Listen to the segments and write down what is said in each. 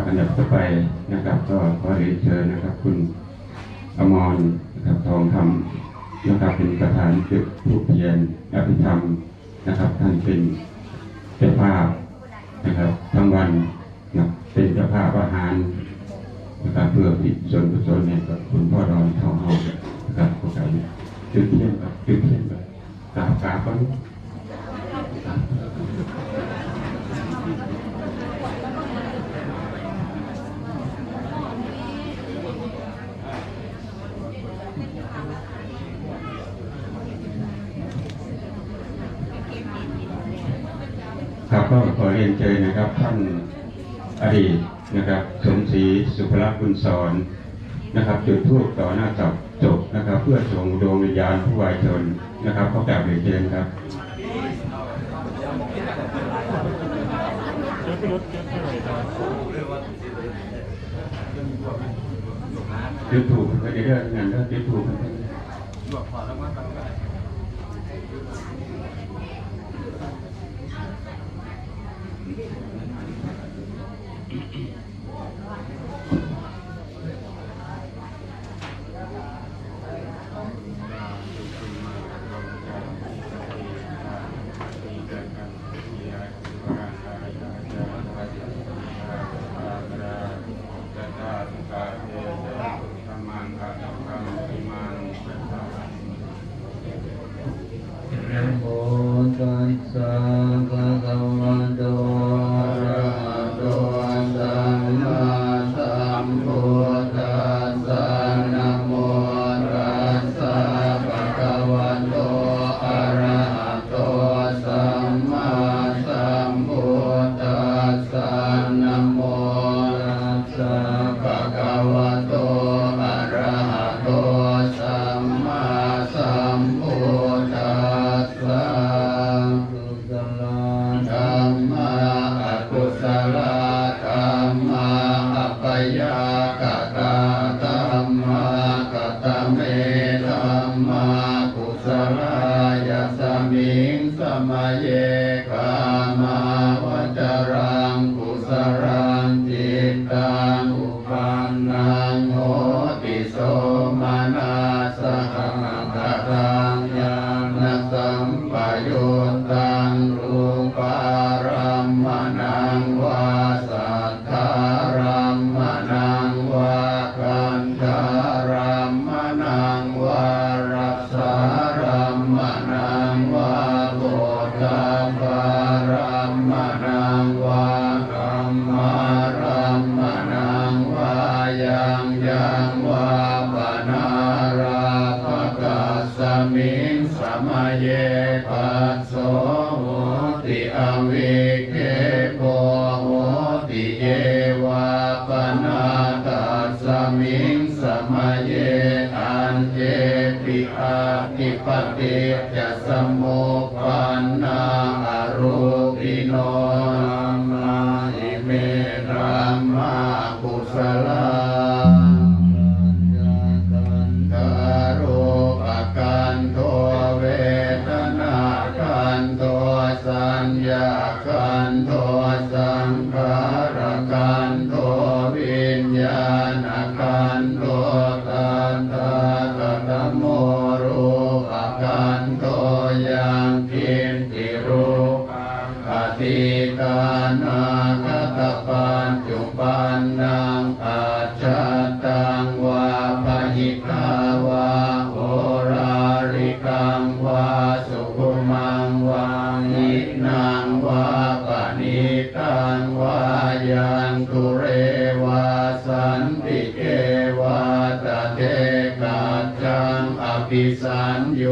ອັນດັບຕໍ່ໄປນະຄັບ ກໍຂໍຮຽນເຊີນນະຄັບ ຄຸນອະມອນນະຄັບ ທອງຄຳນະຄັບ ເປັນປະທານຈຸດທູບທຽນອະພິທຳນະຄັບ ທ່ານເປັນເຈົ້າພາບນະຄັບ ທັງວັນນະ ເປັນເຈົ້າພາບອາຫານນະຄັບ ເພື່ອອຸທິດສ່ວນກຸສົນໃຫ້ກັບຄຸນພໍ່ດອນເຖົ້າເຮົານະຄັບ. ຂໍກາບຈຸດທຽນ ຈຸດທຽນ ກາບ ກາບກ່ອນ. ครับ ก็ขอเรียนเชิญนะครับ ท่านอดีตนะครับ สมศรี สุภลักษณ์บุญสอน นะครับ จุดธูปต่อหน้าศพ ศพนะครับ เพื่อส่งดวงวิญญาณผู้วายชนนะครับ ขอกราบเรียนเชิญครับ จุดธูปเพิ่นเด้อ นั่นเด้อ จุดธูปเพิ่น นะโมตัสสะ ภะคะวะโต อะระหะโต สัมมาสัมพุทธัสสะ นะโมตัสสะ ภะคะวะโต อะระหะโต สัมมาสัมพุทธัสสะ นะโมตัสสะ ภะคะวะโต อะระหะโต สัมมาสัมพุทธัสสะ สะ ธัมมາ ອະກຸສະລາ ທຳມາ ອັບພະຍາຄະຕາ ທຳມາ ຄະຕະເມ ທຳມາ ກຸສະລາ ຍັສະມິງ ສະມະເຍ ກາມາວະຈະລັງ ກຸສະລັງ ຈິດຕັງ ອຸປັນນັງ ໂຫຕິ ໂສມະນັດສະຫັງ ຄະທັງ ຍານະສຳປະຍຸດຕັງ ຮູປາລັມມະນັງວາ ສັດຖາລັມມະນັງວາ ຄັນທາລັມມະນັງວາ ລະສາລັມມະນັງວາ ໂພດທັບພາລັມມະນັງວາ ກຳມາລັມມະນັງວາ ຍັງຍັງວາ ປະນາລາພະຕັດສະມິງ ສະມະເຍ ປັດ ໂສ ໂຫຕິ ອະວິກເຂໂປ ໂຫຕິ ເຍວາປະນາ ຕັດສະມິງ ສະມະເຍ ອັນເຈ ປິ ອາທິປະຕິດຈະ ສະມຸບປັນນາ ອະຮູປິໂນ ທຳມາ ອິເມ ທຳມາ ອະກຸສະລາ ປັນຈະຂັນທາ ຮູປະຂັນໂທ ເວທະນາຂັນໂທ ສັນຍາຂັນໂທ ສັງຂາລະຂັນໂທ ວິນຍານະຂັນໂທ ຕະຖາຄະຕະໂມ ຮູປະຂັນໂທ ຍັງກິນຕິ ຮູປັງ ອະດີຕານາຄະຕະປັດຈຸປັນນັງ ປັດ ຈັດຕັງວາ ປະຫິທາວາ ໂອລາລິກັງວາ ສຸຂຸມັງວາ ຫິນັງວາ ປະນີຕັງວາ ຍັງທຸເລວາ ສັນຕິເກວາ ຕະເທກັດຈັງ ອະພິສັນໂຍ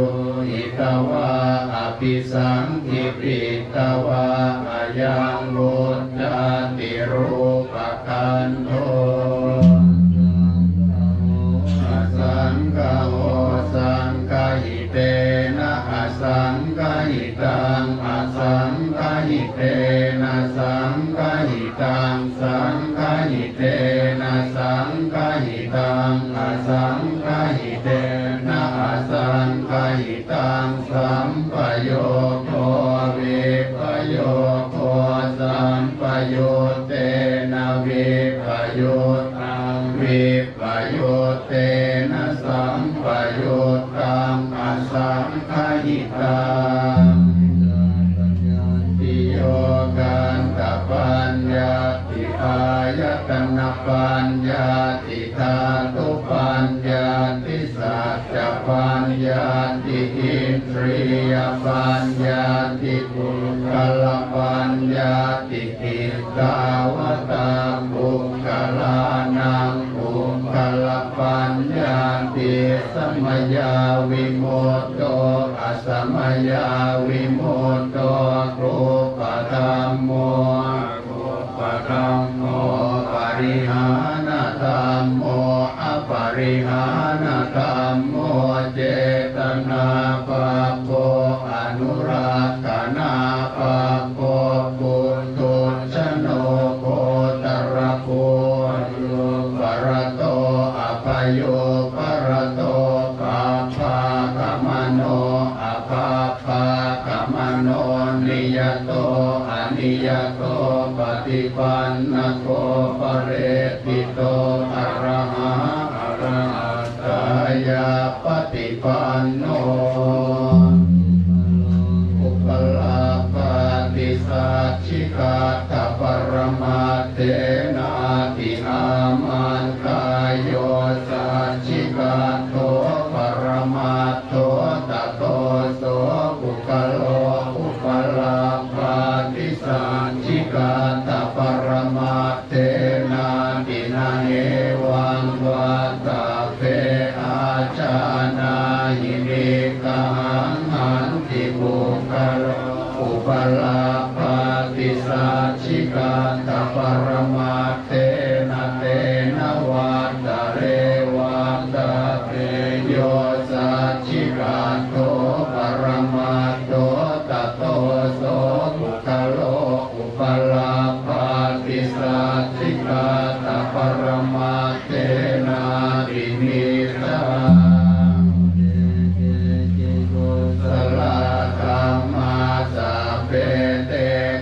ຫິຕະວາ ອະພິສັງ ທິປິຕະວາ ອະຍັງ ວຸດຈາຕິ ຮູປະຂັນໂທ ສັງຄະໂຫ ສັງຄະໂຫ ສັງຄະຫິເຕນະ ອະສັງຄະຫິຕັງ ອະສັງຄະຫິເຕນະ ສັງຄະຫິຕັງ ສັງຄະຫິເຕນະ ສັງຄະຫິຕັງ ອະສັງຄະຫິເຕນະ ອະສັງຄະຫິ ຕັງ ສຳປະໂຍໂຄ ວິປະໂຍໂຄ ສຳປະຍຸດເຕນະ ວິປ ຕາ ໂຍກັນຕະປັນຍາຕິ ອາຍະຕະນະປັນຍາຕິ ທາຕຸປັນຍາຕິ ສັດຈະປັນຍາຕິ ອິນດຣິຍະປັນຍາຕິ ປຸກຄະລະປັນຍາຕິ ທິດຕາວະຕາ ປຸກຄະລານັງ ປຸກຄະລະປັນຍາຕິ ສະມະຍາວິມຸດໂຕ ອະສະມະຍາວິມຸດໂຕ ອະກຸບປະທັມໂມ ອະກຸບປະທັມໂມ ປະລິຫານະທັມໂມ ອະປະລິຫານະທັມໂມ ເຈຕະນາປັບໂປ ອະນຸລັກຂະນາປັບໂປ ປຸຖຸດ ຊະໂນໂຄຕະລະໂກ ໂຍປະລະໂຕ ອະພະໂຍປະລະໂຕ ປັບພາກະມະໂນ ອະປັບພາກະມະໂນ ນິຍະໂຕ ອະນິຍະໂຕ ປະຕິປັນນະໂກ ປະເລດຕິໂຕ ອະລະຫະ ອະລະຫັດ ຕາຍາປະຕິປັນໂນ ອຸປະລັບພາຕິ ສັດຈິກາທະປະລະມັດເຖນາຕິ ອາມັນຕາໂຍ ສັດຈິກາໂທ ປະລະມັດໂທ ຕະໂຕໂສ ປຸກຄະໂລ ອຸປະລັບພາຕິ ສັດຈິກາທະປະລະມັດ ເຖນາຕິ ນະເອວັງວັດຖະເພ ອາຈານາຫິ ນິກກະຫັງ ຫັນຕິ ປຸກຄະໂລ ອຸປະລັບພາຕິ ສັດຈິກາທະປະລະມັດເຖນາ ເຕນະວັດຖະເລ ວັດຖະເພ ໂຍ ສັດຈິກາໂທ ປະລະມັດໂທ ຕະໂຕໂສ ປຸກຄະໂລ ອຸປະລັບພາຕິ ສັດຈິກາທະປະລະມັດເຖນາຕິ ມິດສາ ເອເກ ເກ ເກ ກຸສະລາ ທັມມາ ສັບເພ ເຕ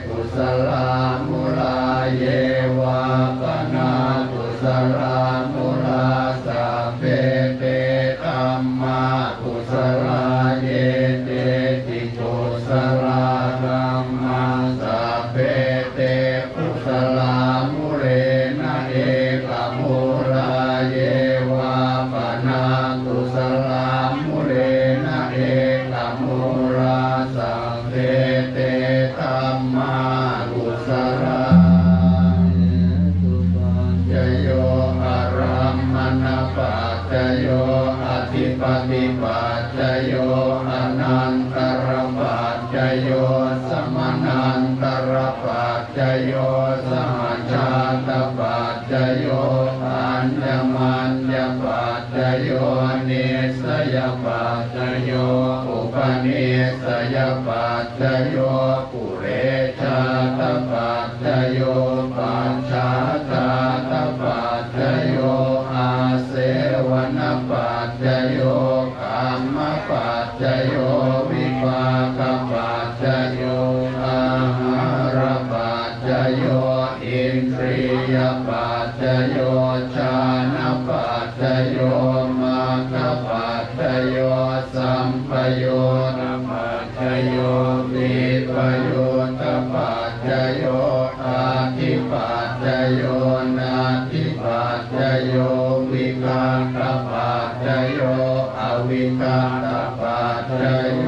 ກຸສະລາ ມຸລາ ເຍ ວາ ປະນາ ກຸສະລາ ມຸລາ ສັບເພ ເຕ ທັມມາ ກຸສະລາ ເຍ ເຈ ຕິ ກຸສະລາ ທັມມາ ສັບເພ ເຕ ກຸສະລາ ມຸເລນະ ເອກະມູລາ ເຍ ວາ ປະນາ ກຸສະລາ ມຸເລນະ ເອກະມູລາ ສັບເພ ເຕ ທັມມາ ກຸສະລາ ເຫຕຸປັດຈະໂຍ ອາລັມມະນະປັດຈະໂຍ ອະທິປະຕິປັດຈະໂຍ ອະນັນຕະລະປັດຈະໂຍ ສະມະນັນຕະລະປັດຈະໂຍ ສະຫັດຈາຕະປັດຈະໂຍ ອັນຍະມັນຍະປັດຈະໂຍ ນິດສະຍະປັດຈະໂຍ ອຸປະນິດສະຍະປັດຈະໂຍ ປຸເຣຊາຕະປັດຈະໂຍ ປັດສາຊາຕະປັດຈະໂຍ ອາເສວະນະປັດຈະໂຍ ກຳມະປັດຈະໂຍ ວິປາກະປັດຈະໂຍ ອາຫາລະປັດຈະໂຍ ອິນດຣິຍະປັດຈະໂຍ ຊານະປັດຈະໂຍ ມັກຂະປັດຈະໂຍ ສຳປະໂຍຊນະປັດຈະໂຍ ວິປະໂຍຊນະປັດຈະໂຍ ອາທິປັດຈະໂຍ ນາທິປັດຈະໂຍ ວິກະຕະປັດຈະໂຍ ອະວິກະຕະປັດຈະໂຍ.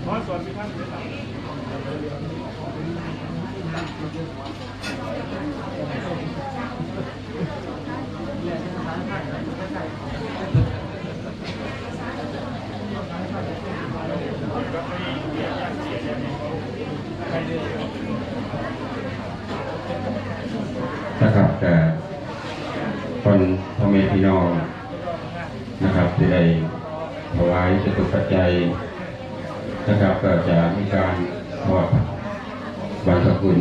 ຂໍສອນມີທ່ານ ເ นะครับ ก็ตอนพ่อแม่พี่น้องนะครับ ที่ได้ถวายจตุปัจจัยนะครับ ก็จะมีการถอดบังสกุล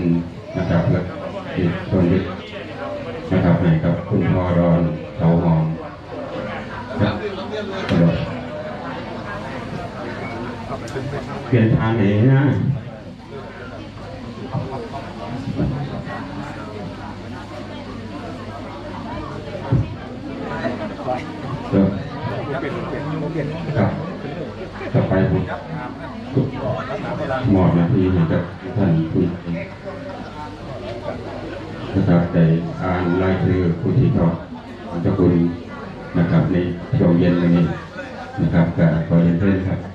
นะครับ และอีกส่วนหนึ่งนะครับ ให้กับคุณพ่อดอนเสาหอมครับ เปลี่ยนทางไหนนะ ครับ ต่อไปผมมอบหน้าที่ให้กับท่านผู้นะครับ ได้อ่านรายชื่อผู้ที่ถอดบังสกุลนะครับ ในช่วงเย็นวันนี้นะครับ ก็ขอเรียนเชิญครับ